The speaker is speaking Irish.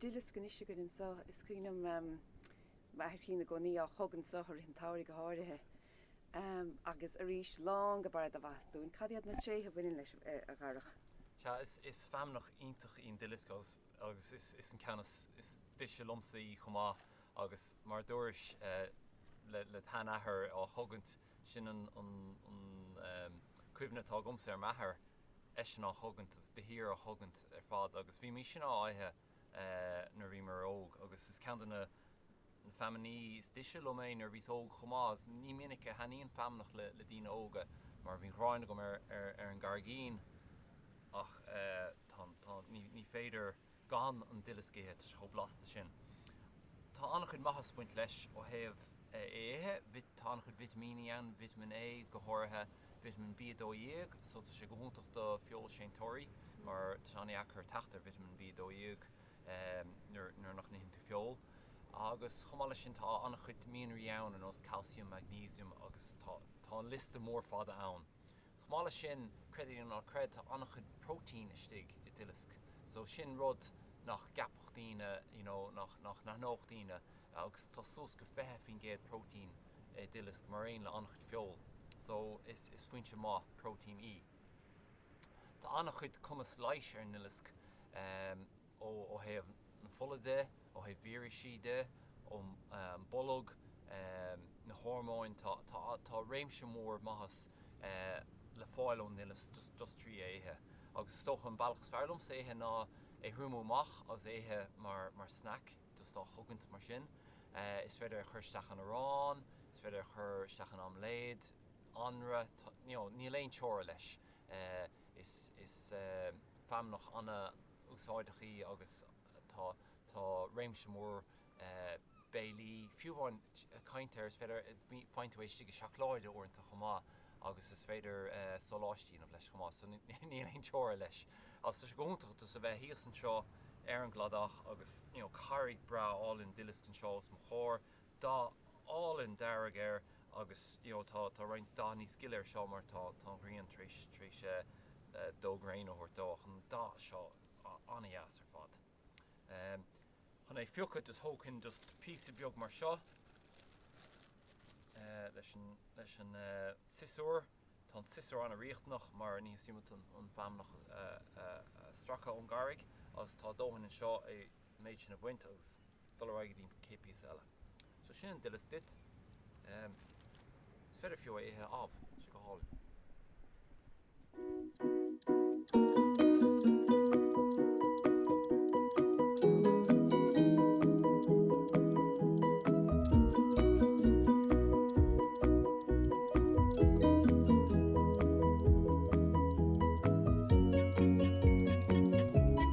duileasc anois againn anseo. Is cuimhin liom m'athair críonna i gcónaí á chogaint anseo i rith an tsamhraidh go háirithe. Agus arís, lán de barr de mhaitheas dúinn. Cad iad na tréithe a bhaineann leis, a Dharach? Sea, is feamnach iontach í an duileasc agus is an ceann is deise liomsa í chomh maith agus mar a dúrais le do sheanathair á chogaint, sin an cuimhne atá agamsa ar m'athair, eisean á chogaint agus de shíor á chogaint ar fad agus bhímís sin á ithe nuair a bhíomar óg agus is ceann de na feamainní is deise liom é nuair a bhíos óg chomh maith agus ní minic a thaitníonn feamnach le daoine óga mar bhí an ghráin agam ar an gcarraigín ach tá, tá, ní féidir gan an duileasc a ithe, tá sé chomh blasta sin. Tá an-chuid maitheas ag baint leis ó thaobh é a ithe, tá an-chuid vitimíní ann, vitamin A go háirithe, vitamin B12, so tá sé go hiontach do feoilséantóirí mar tá sé an-dheacair teacht ar vitamin B12 nuair nach n-itheann tú feoil. Agus chomh maith leis sin tá an-chuid mianraí ann ar nós calcium, magnesium agus tá tá an liosta mór fada ann. Chomh maith leis sin, creid é nó ná creid, tá an-chuid próitéin istigh i duileasc. So sin rud nach gceapfadh daoine, you know, nach nach n-aithneodh daoine agus tá suas go 20% próitéin i duileasc mar aon le an-chuid feoil. So is is foinse maith próitéin í. Tá an-chuid cumas leighis ar an nduileasc ó ó thaobh na fola de, ó thaobh vírisí de, ón mbolg, na hormóin, tá tá tá réimse mór maitheas le fáil ón nduileasc just just trí é a ithe. Agus is dócha an bealach is fearr liomsa é a ithe ná é thriomú amach agus é a ithe mar mar snack, just á chogaint mar sin. Is féidir é a chur isteach in arán, is féidir é a chur isteach in aimléad, anraith, you know, níl aon teora leis. Is is feamnach ana-úsáideach í agus tá tá réimse mór béilí, fiú amháin caint air, is féidir, faigheann tú é istigh i seacláid uaireanta chomh maith agus is féidir sóláistí a dhéanamh leis chomh maith, so níl aon teora leis. Agus tá sé go hiontach just a bheith thíos anseo ar an gcladach agus you know carraig breá álainn duileasc anseo os mo chomhair, dath álainn dearg air agus you know tá tá roinnt dath níos gile air seo mar tá tá an ghrian tar éis tar éis dó gréine a thabhairt dó ach an dath seo an-dheas ar fad. Chun é a phiocadh just thógfainn just píosa beag mar seo leis an leis an siosúr. Tá an siosúr an-riachtanach mar ní theastaíonn uait an feamnach a stracadh ón gcarraig agus tá dóthain anseo é an méid sin a bhaint agus dul ar aghaidh go dtí an chéad píosa eile. So sin an duileasc duit. Is féidir fiú é a ithe amh, tá sé go hálainn.